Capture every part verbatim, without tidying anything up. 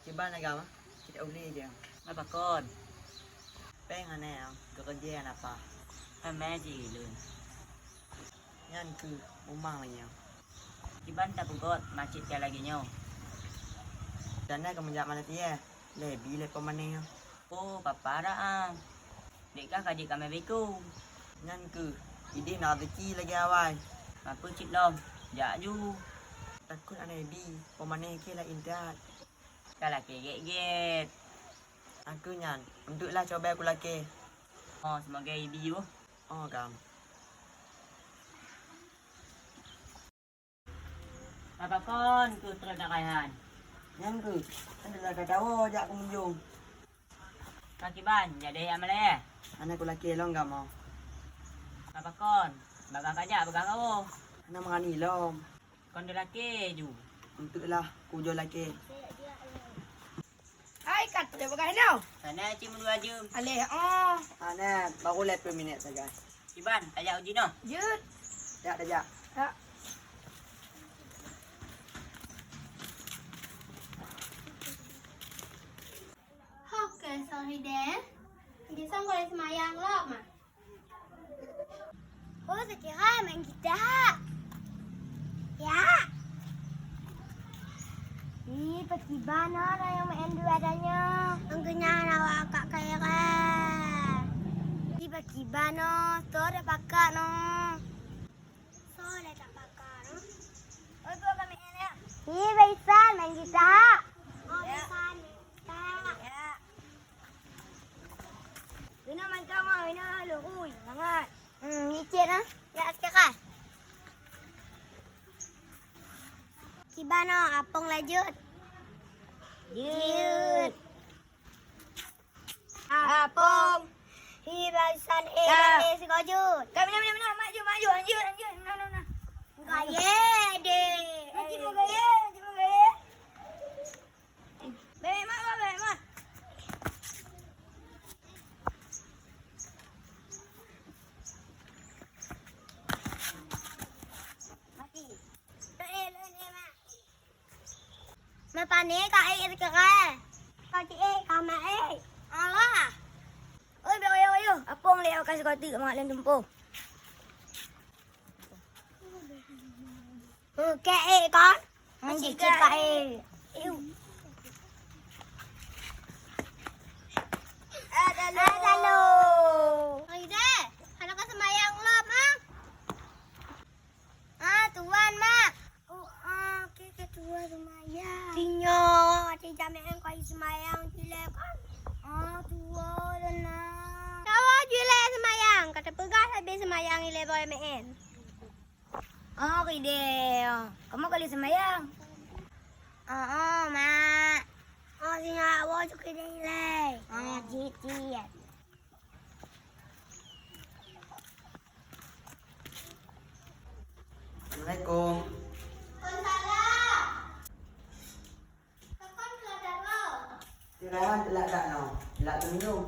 Kiban agam, cit ulée jeuem. Apa kon? Péng aneuëk, geukeujeuet apa? Amai cit lôn. Nyan keuh umang lagée nyoe. Kiban tapeugot macet ka lagée nyoe. Dan na keumeuja Malaysia, lé bi lé peumanéh. Oh, papa dah ah. Dek kah ka jeuet kamé beko. Nyan keuh, idéh na rezeki lagée awai. Apa cit lom, jak ju. Takot aneuëk bi, peumanéh keu laén that. Ka lakée gét-gét. Aku nyan, untuk lah coba aku lakée. Oh, semoga ibi boh. Oh, kam. Apa kon keu trok dak kaihan? Nyang keu, kan dah kata wo jak pengunjung. Pakiban, jadi amalai. Anak ku laki long kamu. Apa kon? Bagah kajak, bagah kawo. Anak mengani long. Kon dah laki ju. Untuk lah, kujol laki. Hai, kat pada bagah no. Sana cik mulu aja. Aleh, oh. Anak, baru lepas minit saja. Iban, tajak uji noh. Jut. Tajak, tajak. Tak. Oke, sorry deh. Bisa boleh semayang lo, Ma. Oh, sekihan main gitar. Ya. Ih, pakiban oh, ada yang main dua adanya. Tentunya awak kak kaya kan. Ih, pakiban oh, tu ada pakat noh. Soe lé tak pakai, ha? Oh, tu kami ni. Ih, Baisan, main gitar. Oh, Baisan, main gitar. Ya. Ina mantap ah, ina lurui, semangat. Hmm, licin ah. Ya, sekarang. Kiban oh, Apong lanjut. Jut. Apong. Hi, Baisan, eh, eh, si Kojut. Kami, kami, kami, maju, maju, lanjut, lanjut. Nah, nah, nah. Gaya deh. Nanti mau gaya, nanti mau gaya. Bebek mat, bebek mat. Mati. Eh, eh, eh, mat. Mapane ka ék seukara. Ka ci ék ka ma ék. Alah. Oi, bek oyo-oyo. Apong lé ka seukati mak lem tempo. Oke ék kon. Anjing ka ék. Iu. Adalo. Adalo. Aida, hana ka seumayang lom ah. Ah, tuan, Mak. Oh, ah, oke, oke, tuan seumayang. Sinyo, aci jamé en koi seumayang cilek kan. Ah, tuan, nah. Kawa cilek seumayang, kata peugah sabe seumayang ilé boy meen. Oh, kide. Kamu kali seumayang? Oh, oh, Mak. Oh, sinyo, awo cuk kide ilé. Ah, jijik. Assalamualaikum. Waalaikumsalam. Pakon keuh datang? Keuh datang, teulak datang. Teulak teuminum.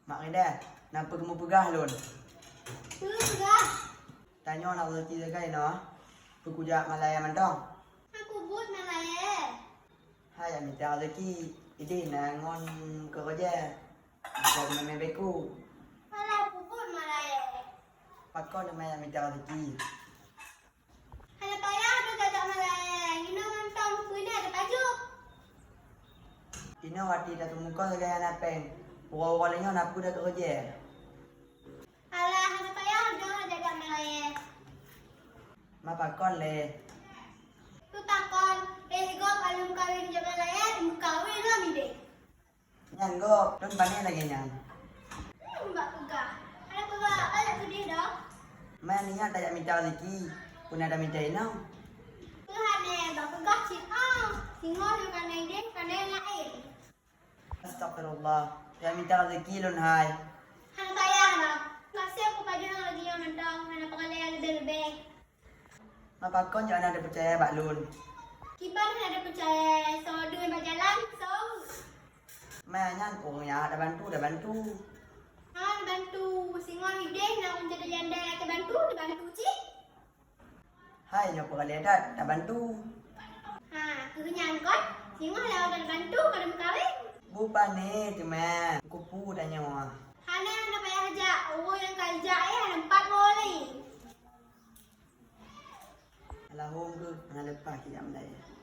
Mak Ridha, na peue kamoe peugah lôn? Peue peugah? Tanyoe na rezeki sagai noh, peue kujak malaya mantong? Aku buet malaya. Hai, mita rezeki, idéh na ngon keureuja. Bisa meumé beku. Alah, puput malaya. Pakon meumé mita rezeki? Hana payah tajak malaya, inoe mantong peue na tapajoh. Inoe watèe tateumuka sagai hana péng. Uroe-uroe lé nyoe na peue takeureuja. Alah, hana payah lôn jak malaya. Ma pakon lé? Peue pakon, éh gob alun kawen jak malaya, meukawen lom idéh. Nyan gob, lôn pané lagèe nyan. Hmm, bak peugah. Hana peugah, hana peudeh doh. Ma niat tajak mita rezeki, peue na tamita inong. Peue hana bak peugah cit ah. Singoh lôn kanai deh, kanai laén. Astagfirullah. Tajak mita rezeki lôn hai. Hana payah lah. Kaseh kupajoh lagèe nyan mantong, hana peureulèe leubeh-leubeh. Ma pakon jeuet hana tapeucaya bak lôn? Kiban hana tapeucaya, soe deuh bak jalan, soe? Ma nyan ureueng nyang hana tabantu, tabantu. Ha, tabantu. Singoh idéh na ureueng janda-janda tabantu, tabantu cit. Hai, nyoe peureulèe that, tabantu. Keu nyan kon, singoh lé ka bantu keu meukawen. Bupane teuma kupu tanyoe. Hana, hana payah jak, ureueng nyang ka jak eh hana empat mo lé. Alahom keu hana leupah kijak meudayah.